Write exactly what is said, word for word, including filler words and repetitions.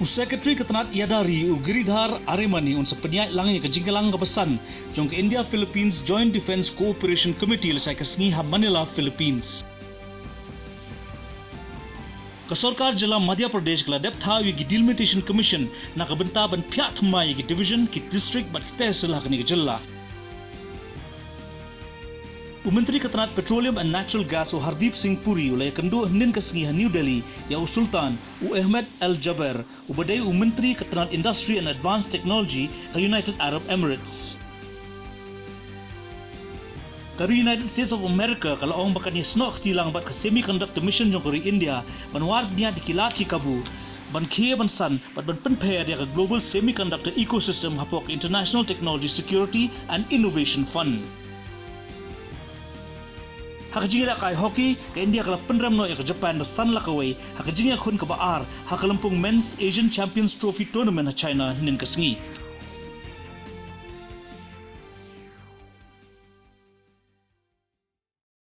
U Secretary ka tnad ïada ri u Giridhar Aremani un sa pynïaid lang ïa ka jingïalang kaba san jong ka India Philippines Joint Defence Cooperation Committee lashai ka sngi ha Manila, Philippines. Ka sorkar jylla Madhya Pradesh ka la dep thaw ïa ki Delimitation Commission na ka bynta ban phiah thymmai ïa ki division, ki district bad ki tehsil ha kane ka jylla. U Myntri ka tnad Petroleum and Natural Gas u Hardeep Singh Puri u la ïakynduh hynnin ka sngi ha New Delhi ïa u Sultan, u Ahmed Al Jaber, uba dei u Myntri ka tnad Industry and Advanced Technology ka United Arab Emirates. Ka ri United States of America ka la ong ba kan ïasnoh kti lang bad ka Semiconductor Mission jong ka ri India ban wad bniat ïa ki lad ki kabu ban khie ban san bad ban pynpher ïa ka global semiconductor ecosystem hapoh ka International Technology Security and Innovation Fund. Ha ka jingïalehkai hockey, ka India ka la pynrem noh ïa ka Japan da san la kawei ha ka jingïakhun kaba ar ha ka lympung Men's Asian Champions Trophy Tournament ha China hynnin ka sngi.